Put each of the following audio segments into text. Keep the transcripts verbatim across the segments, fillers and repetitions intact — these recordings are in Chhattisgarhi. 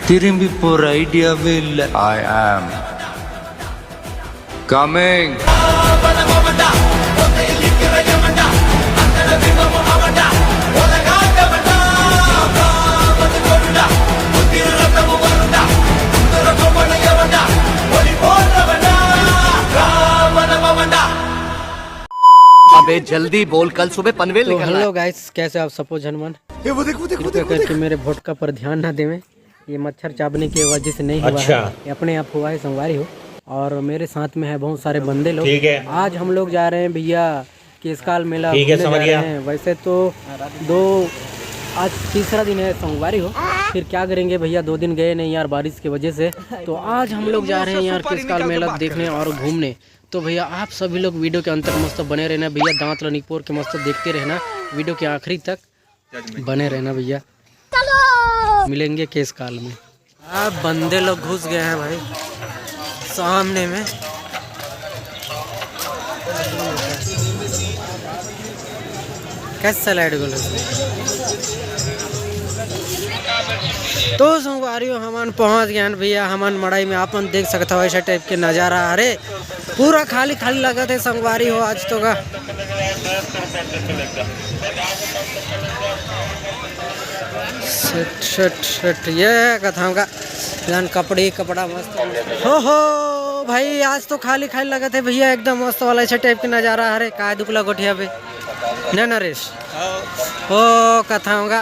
திரும்பி போற ஐடியாவே இல்ல. I am coming. अबे जल्दी बोल, कल सुबह पनवेल तो निकलना है। हेलो गाइस, कैसे आप सबो झन मन? ये वो देख, वो देख, वो कृपया देख, वो देख। करके मेरे वोडका पर ध्यान ना देवें, ये मच्छर चाबने की वजह से नहीं हुआ है, अच्छा। ये अपने आप हुआ है, संगवारी हो। और मेरे साथ में है बहुत सारे बंदे लोग। ठीक है। आज हम लोग जा रहे हैं भैया केसकाल मेला ठीक है, घूमने जा समझ रहे गया। हैं। वैसे तो दो, आज तीसरा दिन है, संगवारी हो। फिर क्या करेंगे भैया, दो दिन गए नहीं यार बारिश की वजह से। तो आज हम लोग जा रहे हैं यार केसकाल मेला देखने और घूमने। तो भैया आप सभी लोग वीडियो के अंत तक मस्त बने रहना भैया, दांत ल निपोर के मस्त देखते रहना वीडियो के आखिरी तक। बने रहना भैया, मिलेंगे केसकाल में। अब बंदे लोग घुस गए हैं भाई सामने में। कैसा लाइट गोल है? तो संगवारी हो, हमन पहुंच गए हैं भैया, हमन मड़ई में। आपन देख सकत हो ऐसा टाइप के नजारा। अरे पूरा खाली खाली लगत है संगवारी हो आज तो का। सेट, सेट, सेट, ये कथाओं का जान कपड़ी कपड़ा मस्त। हो हो भाई, आज तो खाली खाली लगत है भैया, एकदम मस्त वाला ऐसे टाइप के नजारा। अरे का दुकला गोठिया पे न नरेश। ओ कथाओं का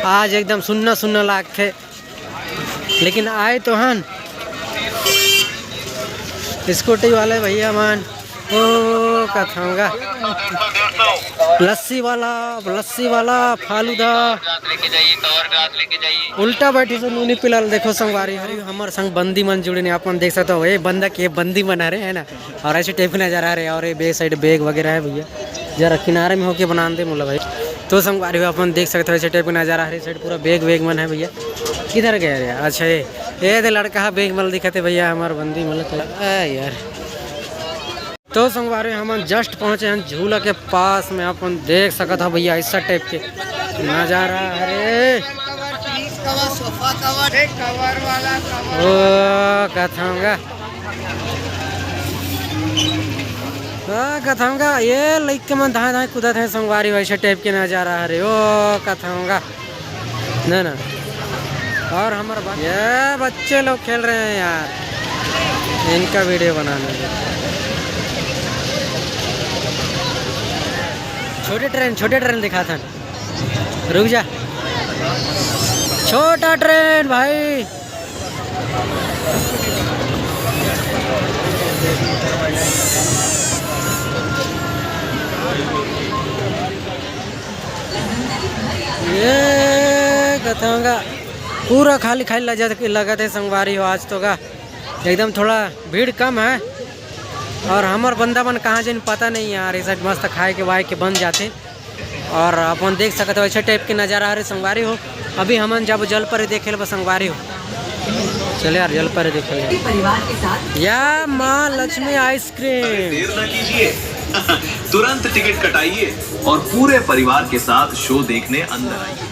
आज एकदम सुन्ना सुन्ना लागथे। लेकिन आए तो हन स्कूटी वाले भैया मन। ओ कथाऊंगा लस्सी वाला, लस्सी वाला फालूदा। उल्टा बैठी से नूनी पिलाल। देखो संगवारी हो, हमर संग बंदी मन जुड़े ने, आप मन देख सकते हो। ये बंदा के बंदी मन हरे है ना, और ऐसे टाइप के नजर आ रहे। और ये बैक साइड बैग वगैरह है भैया, जरा किनारे में होके बना दे मोला भाई। तो संगवारी हो, अपन देख सकते हो ऐसे टाइप के नजारा हरे। साइड पूरा बैग वैग मन है भैया। किधर गए रे? अच्छा ये, ये दे लड़का है, बैग मल दिखते भैया, हमार बंदी मल। आ यार, तो संगवारी हमन जस्ट पहुंचे हैं झूला के पास में। अपन देख सकत हो भैया ऐसा टाइप के नजारा। अरे ओ कथाऊंगा, ओ कथाऊंगा ये लइके मन धाए धाए कूदत हैं संगवारी, वैसे टाइप के नजारा। अरे ओ कथाऊंगा ना ना। और हमारे बा-, ये बच्चे लोग खेल रहे हैं यार, इनका वीडियो बनाने में। छोटे ट्रेन, छोटे ट्रेन दिखा था, रुक जा। छोटा ट्रेन भाई। ये कथाऊंगा पूरा खाली खाली लग जात, लगत है संगवारी हो आज तो का। एकदम थोड़ा भीड़ कम है। और हमर बंदा मन कहाँ जइन पता नहीं यार, ये सब मस्त खाए के वाए के बन जाते। और अपन देख सकते हो ऐसे टाइप के नजारा हरे संगवारी हो। अभी हमन जाबो जलपरी देखे ल बस संगवारी हो। चले यार जलपरी देखे ल। या माँ लक्ष्मी आइसक्रीम। देर ना कीजिए, तुरंत टिकट कटाइए और पूरे परिवार के साथ शो देखने अंदर आइए।